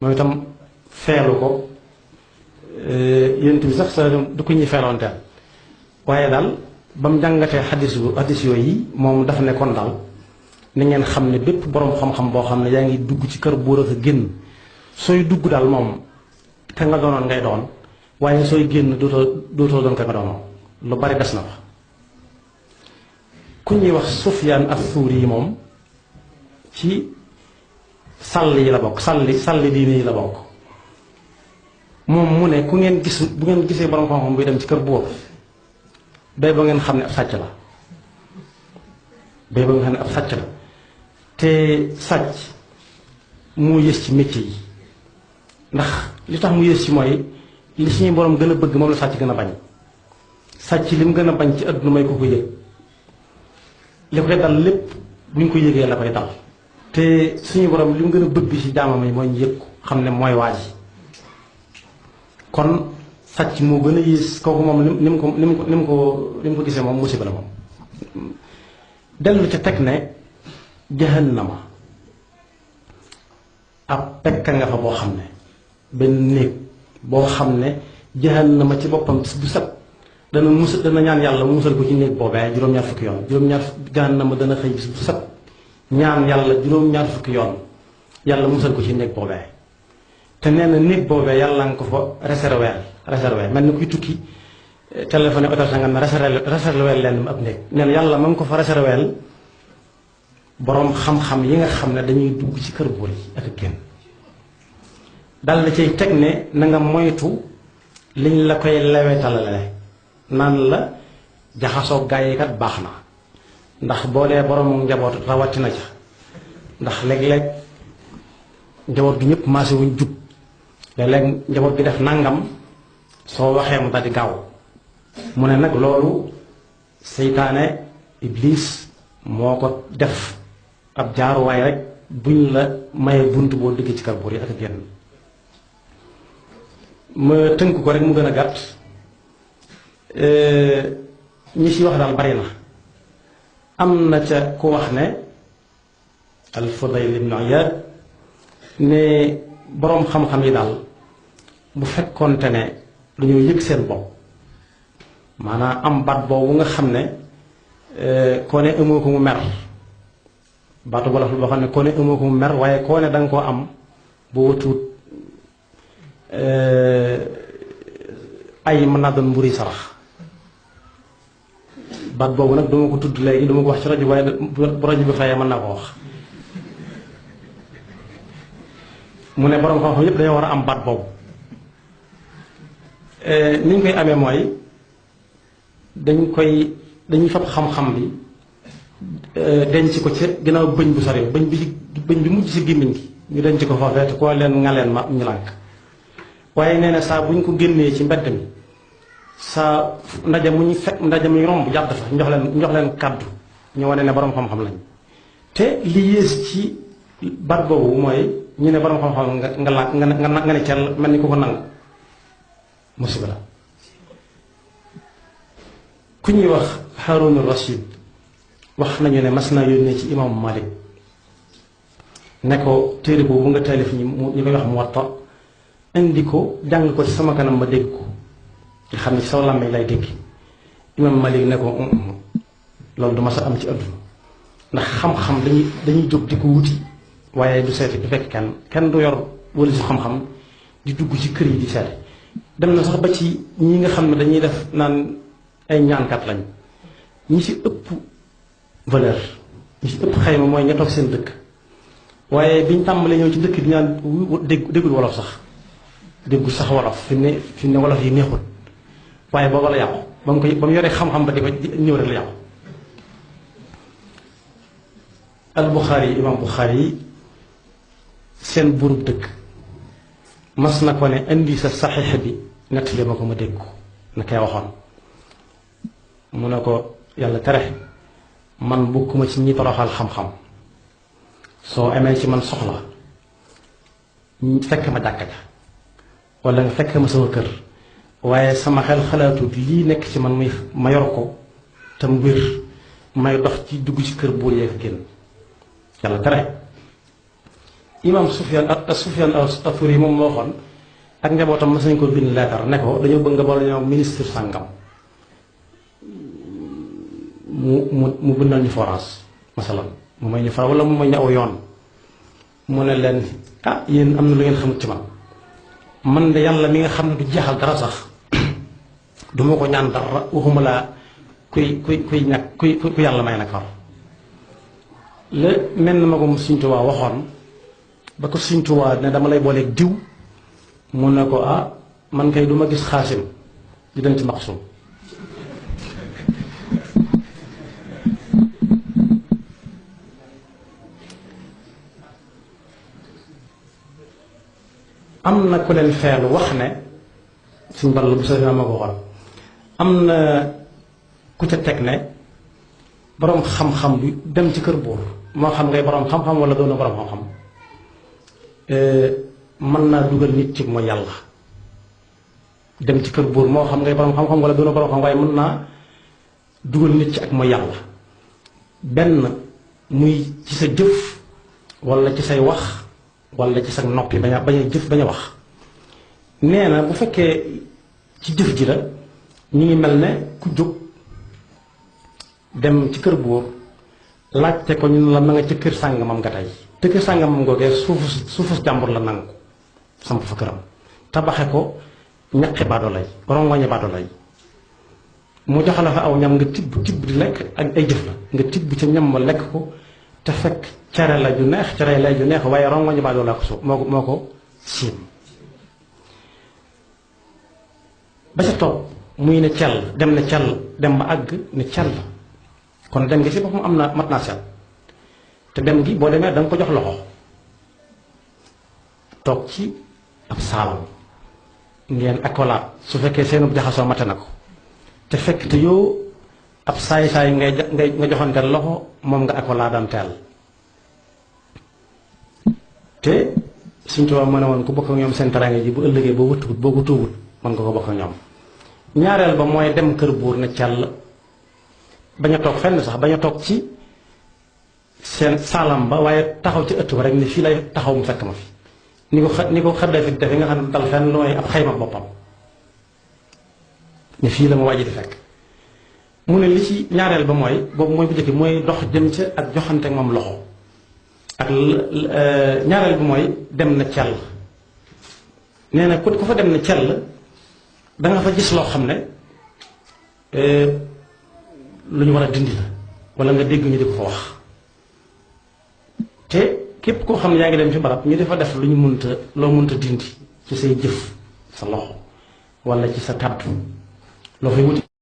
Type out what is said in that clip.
moom itam feelu ko yonent bi sax sa du ko ñuy feeloonteel waaye daal ba mu jàngatee xaddis yooyu moom dafa ne kon daal ni ngeen xam ne bépp boroom xam-xam boo xam ne yaa ngi dugg ci kër buur ak a génn sooy dugg daal moom ka nga doonoon ngay doon waaye sooy génn dootoo doon ka nga doonoon lu bari des na fa. ku ñuy wax Sufyaan as-Suuri yi moom ci sàll yi la bokk sàlli diine yi la bokk moom mu ne ku ngeen gis bu ngeen gisee boroom xam-xam buy dem ci kër buur bay ba ngeen xam ne ab sàcc la bay ba ngeen xam ne ab sàcc la te sàcc moo yës ci métier yi ndax li tax mu yës ci mooy li suñuy borom gën a bëgg moom la sàcc gën a bañ sàcc li mu gën a bañ ci àdduna may ko ko yëg li koy dal lépp bu ñu ko yëgee la koy dal te suñu borom li mu gën a bëgg ci jaamam yi mooy ñu yëg ko xam ne mooy waa ji kon sàcc moo gën a yées kooku moom ni mu ko gisee moom musiba la moom dellu ca teg ne jahannama ab pekka nga fa boo xam ne benn néeg boo xam ne jahannama ci boppam bu set dana ñaan yàlla mu musal ko ci néeg boobee juróom-ñaar fukki yoon jahannama dana xëy bis bu set ñaan yàlla juróom-ñaar fukki yoon yàlla musal ko ci néeg boobee te nee na néeg boobee yàlla nga ko fa réservé mel ni kuy tukki téléphone hôtel sa nga ne réservé leen ab néeg nee na yàlla ma ngi ko fa réservé boroom xam-xam yi nga xam ne dañuy dugg ci kër buur yi ak génn dal da cay teg ne na nga moytu liñ la koy lewetalale naan la jaxasoo gaa yi kat baax na ndax boo dee boroomu njaboot rawatina ca ndax léeg-léeg njaboot gi ñëpp maase wuñ jub léeg-léeg njaboot gi def nangam soo waxee mu daldi gaaw mu ne nag loolu seytaane iblis moo ko def ab jaaruwaay rek buñ la maye bunt boo dugg ci kër buur yi ak génn ma tënk ko rek mu gën a gàtt ñi ci wax daal bari na am na ca ku wax ne al-Fudayl ibn Iyaad ne boroom xam-xam yi daal bu fekkoonte ne dañoo yëg seen bopp maanaam am baat boobu nga xam ne koo ne amoo ko mu mer baatu wolof la boo xam ne koo ne amoo ko mu mer waaye koo ne danga koo am boo watuut ay mën naa doon mburi sarax baat boobu nag duma ko tudd léegi duma ko wax ci rajo waaye bu rajo bi fayee mën naa ko wax mu ne boroom xam-xam yépp dañoo war a am baat boobu ni ñu koy amee mooy dañuy fab xam-xam bi denc ko ci ginnaaw bëñ bu sori bëñ bi mujj ci gémmiñ gi ñu denc ko foofee te koo leen nga leen ma ñu lànk waaye nee na saa bu ñu ko génnee ci mbedd mi saa ndaje mu ñu fekk ndaje mu ñu romb jàdd fa njox leen kàddu ñu wane ne boroom xam-xam lañ te li yées ci baat boobu mooy ñu ne boroom xam-xam nga ne cell mel ni ku ko nangu musiba la ku ñuy wax Haarun Rashid wax nañu ne mas naa yónnee ci imam Malik ne ko téere boobu nga taalif ñi koy wax Muwatta indi ko jàng ko ci sama kanam ma dégg ko nga xam ne ci saw làmmiñ lay dégg imam Malik ne ko loolu du ma sa am ci àdduna ndax xam-xam dañuy jóg di ko wuti waaye du seeti du fekk kenn du yor wala si xam-xam di dugg ci kër yi di seeti dem na sax ba ci ñi nga xam ne dañuy def naan ay ñaankat lañ ñi ci ëpp valeur ñi ci ëpp xayma mooy ña toog seen dëkk waaye biñ tàmbalee ñëw ci dëkk di ñaan déggul wolof sax déggul sax wolof fi ne wolof yi neexul waaye booba la yàqu ba mu yoree xam-xam ba di ko ñëw rek la yàqu al-Buxaari imam Buxaari seen burub dëkk mas na ko ne indi sa saxiix bi nettali ma ko ma dégg ko na koy waxoon mu ne ko yàlla tere man bokkuma ci ñi toroxal xam-xam soo amee ci man soxla fekk ma jàkka ja wala nga fekk ma sama kër waaye sama xel xalaatut lii nekk ci man muy ma yor ko te mu wér may dox ci dugg ci kër buur yeeg génn yàlla tere imam Sufyan as-Sawri moom moo waxoon ak njabootam mas nañ ko bind leetar ne ko dañoo bëgg nga boole ñoom ministre sàngam mu bindal ñu forage masalan mu may ñu forage wala mu may ñu aw yoon mu ne leen ah yéen am na lu ngeen xamut ci man de yàlla mi nga xam ne du jeexal dara sax du ma ko ñaan dara waxuma laa kuy ñàkk ku yàlla may nag far la mel na ma ko Sëñ Tuubaa waxoon ba ko Sëñ Tuubaa ne dama lay booleeg diw mu ne ko ah man kay du ma gis xaasim di dem ci maqsum am na ku leen feelu wax ne suñ ball bu sa ma ko waxoon am na ku ca teg ne boroom xam-xam bi dem ci kër buur moo xam ngay boroom xam-xam wala doona boroom xam-xam mën naa dugal nit ci mooy yàlla dem ci kër buur moo xam ngay boroom xam-xam wala doona boroom xam waaye mën naa dugal nit ci ak mooy yàlla benn muy ci sa jëf wala ci say wax wala ci sa noppi bañ a jëf bañ a wax nee na bu fekkee ci jëf ji la ñu ngi mel ne ku jóg dem ci kër buur laajte ko ñu la na nga ci kër sàngamam nga tey te kër sàngamam googee suufu jàmbur la nangu samp fa këram tabaxe ko ñaqi baadolay rongoñi baadolay mu joxala fa aw ñam nga tibb di lekk ak ay jëf la nga tibb ca ñam ma lekk ko te fekk cere la ju neex cere lay ju neex waaye rongoñi baadolay ko moo ko siim ba ca toog muy ne cell dem ne cell dem ba àgg ne cell kon dem gi si boppam am na mat naa seet te dem gi boo demee da nga ko jox loxo toog ci ab saalam ngeen accolade su fekkee seenub jaxasoo mate na ko te fekk te yow ab saay-saay nga joxante loxo moom nga accolade am teel te Sëñ Tuubaa mën a woon ku bokk ak ñoom seen teraanga ji bu ëllëgee boo wëttuwut boo ko tuubut mën nga ko bokk ak ñoom ñaareel ba mooy dem kër buur ne cell bañ a toog fenn sax bañ a toog ci seen saalam ba waaye taxaw ci ëtt ba rek ni fii lay taxaw mu fekk ma fi ni ko xëddee fi defe nga xam ne dal fenn looy ab xayma boppam ne fii la ma wàjji di fekk mu ne li ci ñaareel ba mooy boobu mooy bu njëkk mooy dox jëm ca ak joxante ak moom loxo ak ñaareel bi mooy dem na cell nee na ku fa dem na cell da nga fa gis loo xam ne lu ñu war a dindi la wala nga dégg ñu di ko fa wax te képp koo xam ne yaa ngi dem ci barab ñu dafa def lu ñu loo mënta dindi ci say jëf sa loxo wala ci sa kàddu loo fay wuti